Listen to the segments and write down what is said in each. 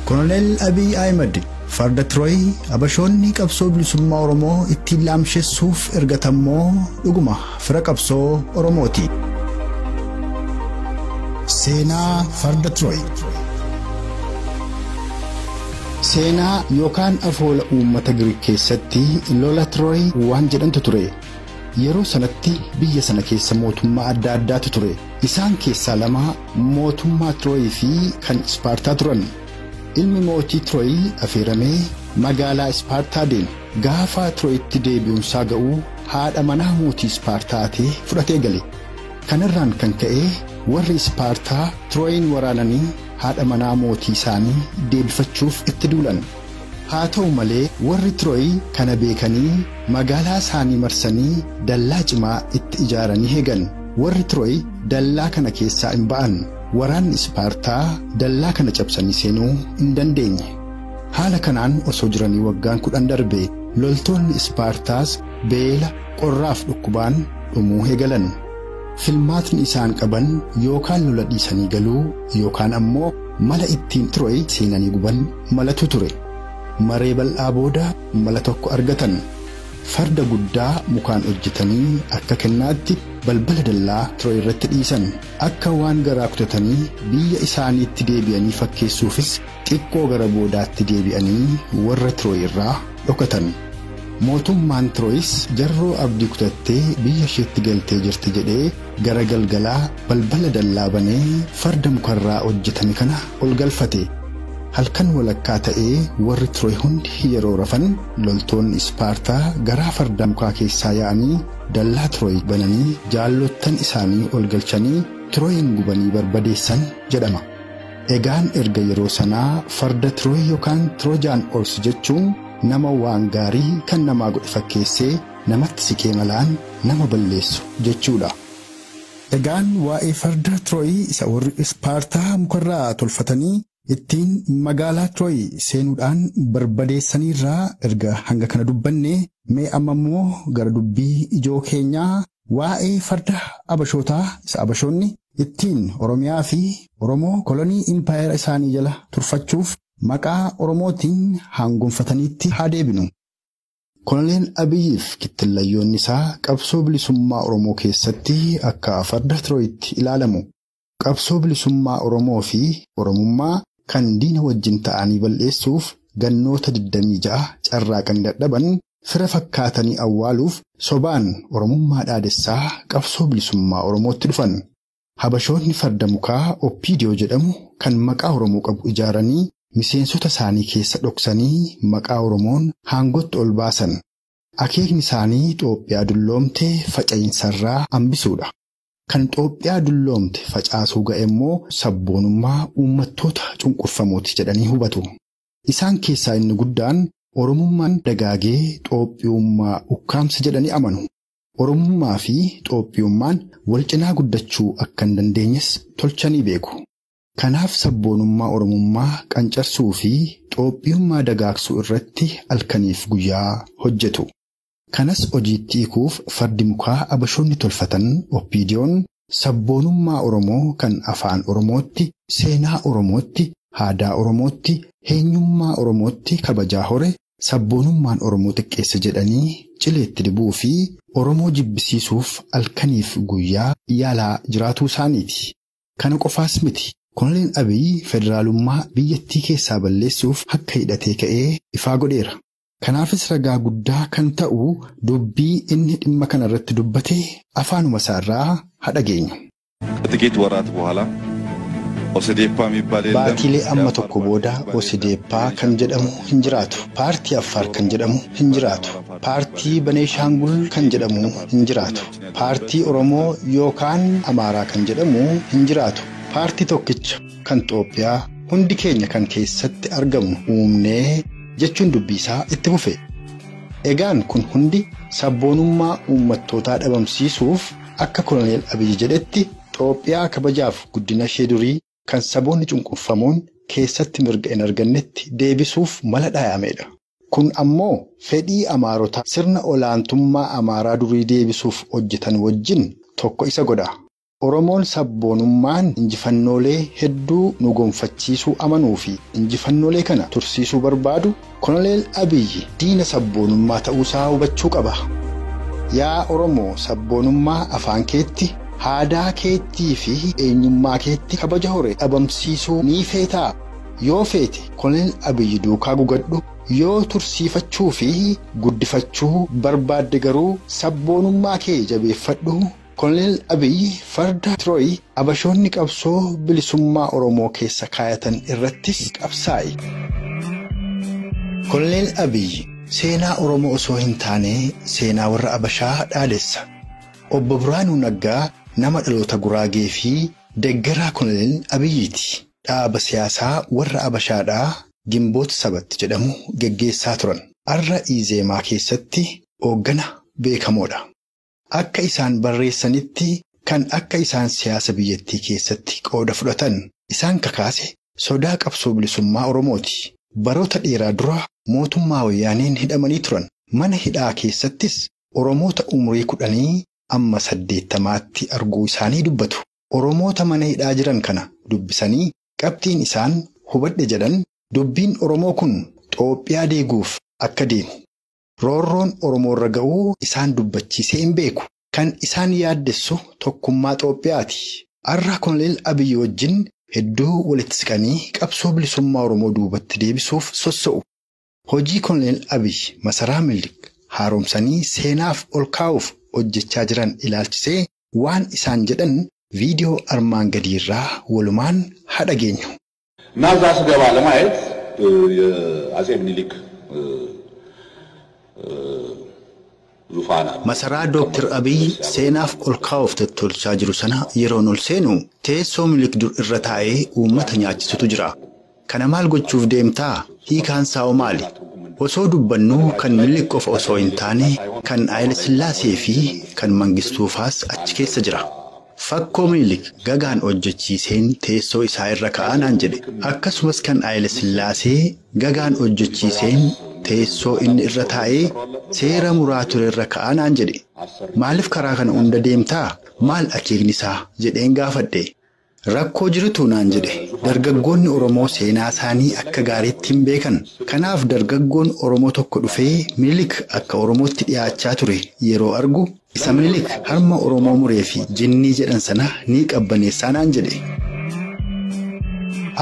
Koloneel Abiy Ahmed farda Tirooyi Abashoonni qabsoo bilisummaa Oromoo ittiin laamshessuuf ergatammoo dhuguma fira qabsoo Oromooti. Seenaa farda Tirooyi. Seenaa yookaan afoola uummata Giriik keessatti lola Tirooyi waan jedhantu ture. Yeroo sanatti biyya sana keessa mootummaa adda addaatu ture. Isaan keessaa lama mootummaa Tirooyii fi kan Ispaartaa turan. Ilmi mootii Tirooyi affeeramee magaalaa Ispaartaa deeme. Gaafa Tirooyitti deebi'uunsaa ga'uu haadha manaa mootii Ispaartaa ta'e fudhatee gale. Kanarraan kan ka'e warri Ispaartaa Tirooyin waraananii haadha manaa mootii isaanii deebifachuuf itti duulan. Haa ta'u malee warri Tirooyi kana beekanii magaalaa isaanii marsanii dallaa cimaa itti ijaaranii eegan. Warri Tirooyi dallaa kana keessaa hin ba'an. Waraanni Ispaartaa dallaa kana cabsanii seenuu hin dandeenye. Haala kanaan osoo jiranii waggaan 10 darbe loltoonni Ispaartaas beela, qorraaf dhukkubaan dhumuu eegalan. Filmaatni isaan qaban yookaan lola dhiisanii galuu yookaan ammoo mala ittiin Tirooyi seenanii guban malatu ture. Maree bal'aa booda mala tokko argatan. Farda guddaa mukaan hojjetanii akka kennaatti balbala dallaa Tirooyi irratti dhiisan. Akka waan garaa kutatanii biyya isaaniitti deebi'anii fakkeessuufis xiqqoo gara boodaatti deebi'anii warra Tirooyi irraa dhokatan. Mootummaan Tirooyis jarroo abdii kutattee biyya isheetti galtee jirti jedhee gara galgalaa balbala dallaa banee farda mukarraa hojjetame kana ol galfate. Halkan walakkaa ta'ee warri Tirooyi hundi yeroo rafan loltoonni Ispaartaa garaa farda mukaa keessaa yaa'anii dallaa Tirooyi bananii jaallottan isaanii ol galchanii Tirooyin gubanii barbadeessan jedhama. Egaan erga yeroo sanaa farda Tirooyi yookaan Tiroojaan Horse jechuun nama waan gaarii kan namaa godhe fakkeessee namatti siqee malaan nama balleessu jechuudha. Egaan waa'ee farda Tirooyi isa warri Ispaartaa mukarraa tolfatanii ittiin magaalaa Tirooyi seenuudhaan barbadeessaniirraa erga hanga kana dubbanne mee amma immoo gara dubbii ijoo keenyaa waa'ee farda Abashootaa isa Abashoonni ittiin Oromiyaa fi Oromoo kolonii impaayera isaanii jala turfachuuf maqaa Oromootiin haangonfataniitti haa deebinu. Koloneel Abiyyiif kittillayyoonni isaa qabsoo bilisummaa Oromoo keessatti akka farda Tirooyitti ilaalamu. Qabsoo bilisummaa Oromoo fi Oromummaa kan diina wajjin ta'anii balleessuuf gannoota 26 carraaqanii dadhaban fira fakkaatanii awwaaluuf sobaan Oromummaa dhaadessaa qabsoo bilisummaa Oromootti dhufan. Habashoonni farda mukaa Oppiidiyoo jedhamu kan maqaa Oromoo qabu ijaaranii miseensota isaanii keessa dhoksanii maqaa Oromoon haangootti ol baasan. Akeekni isaanii Xoophiyaa dulloomte faca'iinsarraa hambisuudha. Kan Xoophiyaa dulloomte facaasuu ga'e immoo sabboonummaa uummattoota cunqurfamooti jedhanii hubatu. Isaan keessaa inni guddaan Oromummaan dagaagee Xoophiyummaa ukkaamsa jedhanii amanu. Oromummaa fi Xoophiyummaan wal cinaa guddachuu akka hin dandeenyes tolchanii beeku. Kanaaf sabboonummaa Oromummaa qancarsuu fi Xoophiyummaa dagaagsuu irratti halkaniif guyyaa hojjetu. Kanas hojiitti hiikuuf fardi mukaa Abashoonni tolfatan Oppiidiyoon sabboonummaa Oromoo kan afaan Oromootti, seenaa Oromootti, aadaa Oromootti, eenyummaa Oromootti kabajaa hore sabboonummaan Oromoo xiqqeessa jedhanii cileetti dibuu fi Oromoo jibbisiisuuf halkaniif guyyaa yaalaa jiraatuu isaaniiti. Kana qofaas miti. Koloneel Abiy federaalummaa biyyattii keessaa balleessuuf akka hidhatee ka'ee ifaa godheera. Kanaafis ragaa guddaa kan ta'u dubbii inni dhimma kana irratti dubbate afaanuma isaarraa haa dhageenyu. ከጥቂት ወራት በኋላ ኦሲዴፓ የሚባል የለም። Baatiilee amma tokko booda Osideeppaa kan jedhamu hin jiraatu. Paartii Affaar kan jedhamu hin jiraatu. Paartii Baneeshaangul kan jedhamu hin jiraatu. Paartii Oromoo yookaan Amaaraa kan jedhamu hin jiraatu. Paartii tokkicha kan Xoophiyaa hundi keenya kan keessatti argamu uumnee jechuun dubbii isaa itti fufe. Egaan kun hundi sabboonummaa uummattootaa dhabamsiisuuf akka Koloneel Abiyyi jedhetti Xoophiyaa kabajaaf guddina ishee durii kan saboonni cunqurfamoon keessatti mirga hin argannetti deebisuuf mala dhayamedha. Kun ammoo fedhii Amaarotaa sirna olaantummaa Amaaraa durii deebisuuf hojjetan wajjin tokko isa godha. Oromoon sabboonummaan injifannoolee hedduu nu gonfachiisuu amanuu fi injifannoolee kana tursiisuu barbaadu Koloneel Abiyyi diina sabboonummaa ta'uusaa hubachuu qaba. Yaa Oromoo sabboonummaa afaan keetti, aadaa keettii fi eenyummaa keetti kabaja hore dhabamsiisuu ni feetaa? Yoo feete Koloneel Abiyyi duukaa gugadhu. Yoo tursiifachuu fi guddifachuu barbaadde garuu sabboonummaa kee jabeeffadhu. Koloneel Abiyyi farda Tirooyi Abashoonni qabsoo bilisummaa Oromoo keessa kaayatan irrattis qabsaa'e. Koloneel Abiyyi seenaa Oromoo osoo hin taane seenaa warra Abashaa dhaadessa. Obbo Biraanuu Naggaa nama dhaloota Guraagee fi deeggaraa Koloneel Abiyyiiti. Dhaaba siyaasaa warra Abashaadhaa Gimboota Sabatti jedhamu geggeessaa turan. Arra Izeemaa keessatti hooggana beekamoodha. Akka isaan barreessanitti kan akka isaan siyaasa biyyattii keessatti qooda fudhatan isaan kakaase sodaa qabsoo bilisummaa Oromooti. Baroota dheeraa dura mootummaa wayyaaneen hidhamanii turan. Mana hidhaa keessattis Oromoota umurii 10 amma 80tti arguu isaanii dubbatu. Oromoota mana hidhaa jiran kana dubbisanii qabxiin isaan hubadhe jedhan dubbiin Oromoo kun Xoophiyaa deeguuf akka deemu. Roorroon Oromoo irra ga'uu isaan dubbachiisee hin beeku. Kan isaan yaaddessu tokkummaa Xoophiyaati. Har'a Koloneel Abiyyi wajjin hedduu walitti siqanii qabsoo bilisummaa Oromoo duubatti deebisuuf sossa'u. Hojii Koloneel Abiyyi masaraa Minilik haaromsanii seenaaf ol kaa'uuf hojjechaa jiran ilaalchisee waan isaan jedhan viidiyoo armaan gadiirraa walumaan haa dhageenyu. እና እዛ ስገባ ለማየት የአፄ ምኒልክ ዙፋን አለ። Masaraa Dooktar Abiyyi seenaaf ol kaa'uuf tottolchaa jiru sana yeroon ol seenu teessoo Minilik dur irra taa'ee uummata nyaachisutu jira. Kana maal gochuuf deemtaa? Hiikaan saa'o maali? Osoo dubbannuu kan Minilik qofa osoo hin taane kan Haayile Sillaasee fi kan Mangistuufaas achi keessa jira. Fakkoo Minilik gagaan hojjechiiseen teessoo isaa irra kaa'aa naan jedhe. Akkasumas kan Haayile Sillaasee gagaan hojjechiiseen teessoo inni irra taa'ee seera muraa ture irra kaa'aa naan jedhe. Maaliif karaa kana hunda deemtaa? Maal akeekni isaa? Jedheen gaafadhe. Rakkoo jirtu naan jedhe. Dargaggoonni Oromoo seenaa isaanii akka gaariitti hin beekan. Kanaaf dargaggoon Oromoo tokko dhufee Minilik akka Oromootti dhiyaachaa ture yeroo argu isa Minilik harma Oromoo muree fi jinnii jedhan sana ni qabbaneessaa naan jedhe.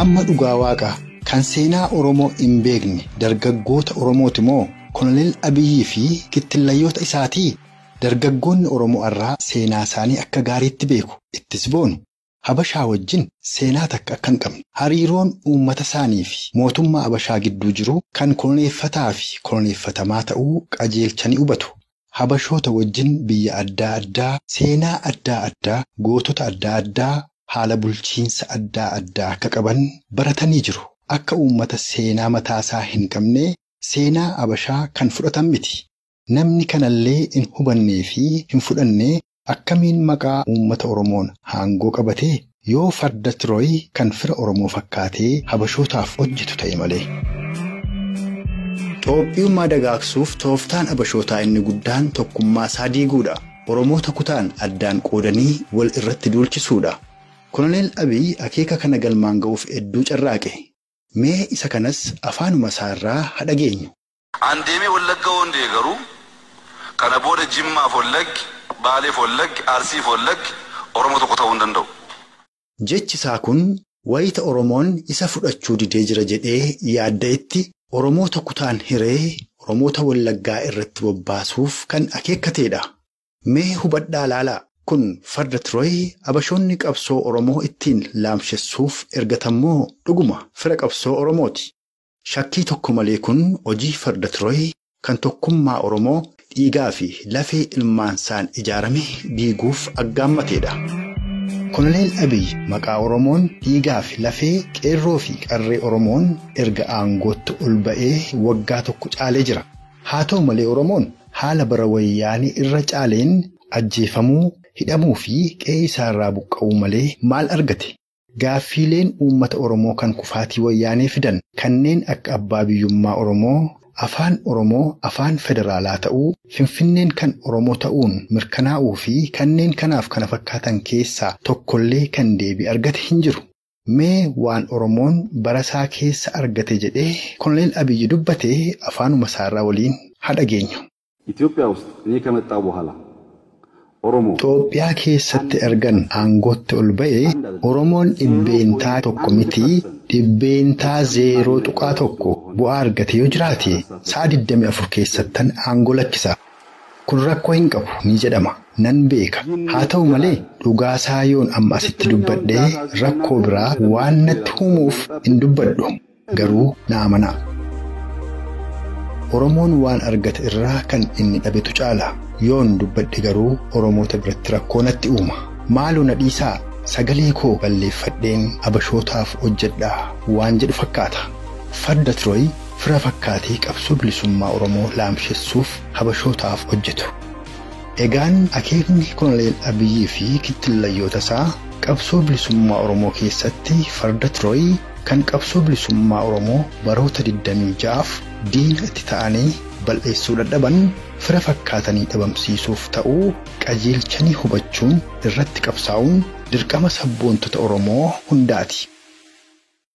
Amma dhugaa waaqa kan seenaa Oromoo hin beekne dargaggoota Oromooti moo Koloneel Abiyyii fi kittillayyoota isaatii? Dargaggoonni Oromoo irraa seenaa isaanii akka gaariitti beeku, ittis boonu. Habashaa wajjin seenaa takka akka hin qabne hariiroon uummata isaanii fi mootummaa Habashaa gidduu jiru kan koloneeffataa fi koloneeffatamaa ta'uu qajeelchanii hubatu. Habashoota wajjin biyya adda addaa, seenaa adda addaa, gootota adda addaa, haala bulchiinsa adda addaa akka qaban baratanii jiru. Akka uummata seenaa mataasaa hin qabne seenaa Habashaa kan fudhatan miti. Namni kanallee hin hubannee fi hin fudhanne akkamiin maqaa uummata Oromoon haangoo qabatee yoo farda Tirooyi kan fira Oromoo fakkaatee Habashootaaf hojjetu ta'e malee. Xoophiyummaa dagaagsuuf tooftaan Habashootaa inni guddaan tokkummaa isaa diiguudha. Oromoota kutaan addaan qoodanii wal irratti duulchisuudha. Koloneel Abiyyi akeeka kana galmaan ga'uuf hedduu carraaqe. Mee isa kanas afaanuma isaarraa haa dhageenyu. An deemee Wallagga hondee garuu kana booda Jimmaaf Wallaggi, Baaleef Wallaggi, Arsiif Wallaggi Oromoo tokko ta'uu hin danda'u. Jechi isaa kun wayita Oromoon isa fudhachuu didee jira jedhee yaadda'etti Oromoota kutaan hiree Oromoota Wallaggaa irratti bobbaasuuf kan akeekkateedha. Mee hubadhaa laalaa. Kun farda Tirooyi Habashoonni qabsoo Oromoo ittiin laamshessuuf ergatammoo dhuguma fira qabsoo Oromooti. Shakkii tokko malee kun hojii farda Tirooyi kan tokkummaa Oromoo dhiigaa fi lafee ilmaansaan ijaarame diiguuf aggaammateedha. Koloneel Abiyyi maqaa Oromoon dhiigaa fi lafee qeerroo fi qarree Oromoon erga aangootti ol ba'ee waggaa tokko caalee jira. Haa ta'u malee Oromoon haala bara wayyaanii irra caaleen ajjeefamuu, hidhamuu fi qe'ee isaarraa buqqa'uu malee maal argate? Gaaffiileen uummata Oromoo kan kufaatii wayyaanee fidan kanneen akka abbaa biyyummaa Oromoo, Afaan Oromoo afaan federaalaa ta'uu, Finfinneen kan Oromoo ta'uun mirkanaa'uu fi kanneen kanaaf kana fakkaatan keessaa tokkollee kan deebii argate hin jiru. Mee waan Oromoon barasaa keessa argate jedhee Koloneel Abiyyi dubbate afaanuma isaarraa waliin haa dhageenyu. ኢትዮጵያ ውስጥ እኔ ከመጣሁ በኋላ ኦሮሞ Itoophiyaa keessatti ergan aangootti ol ba'e Oromoon 1% miti 0.1% bu'aa argate yoo jiraate sa'a 24 keessattan aangoo lakkisa. Kun rakkoo hin qabu ni jedhama. Nan beeka. Haa ta'u malee dhugaasaa yoon amma asitti dubbadhee rakkoo biraa waan natti uumuuf hin dubbadhu. Garuu na amanaa. Oromoon waan argate irraa kan inni dhabetu caala. Yoon dubbadhe garuu Oromoota biratti rakkoo natti uuma. Maaloo na dhiisaa sagalee koo balleeffadheen abashootaaf hojjedhaa waan jedhu fakkaata. Farda Tirooyi fira fakkaatee qabsoo bilisummaa Oromoo laamshessuuf habashootaaf hojjetu. Egaan akeekni Koloneel Abiyyii fi kittillayyoota isaa qabsoo bilisummaa Oromoo keessatti farda Tirooyi kan qabsoo bilisummaa Oromoo baroota 26f diina itti ta'anii bal'eessuu dadhaban fira fakkaatanii dhabamsiisuuf ta'uu qajeelchanii hubachuun irratti qabsaa'uun dirqama sabboontota Oromoo hundaati.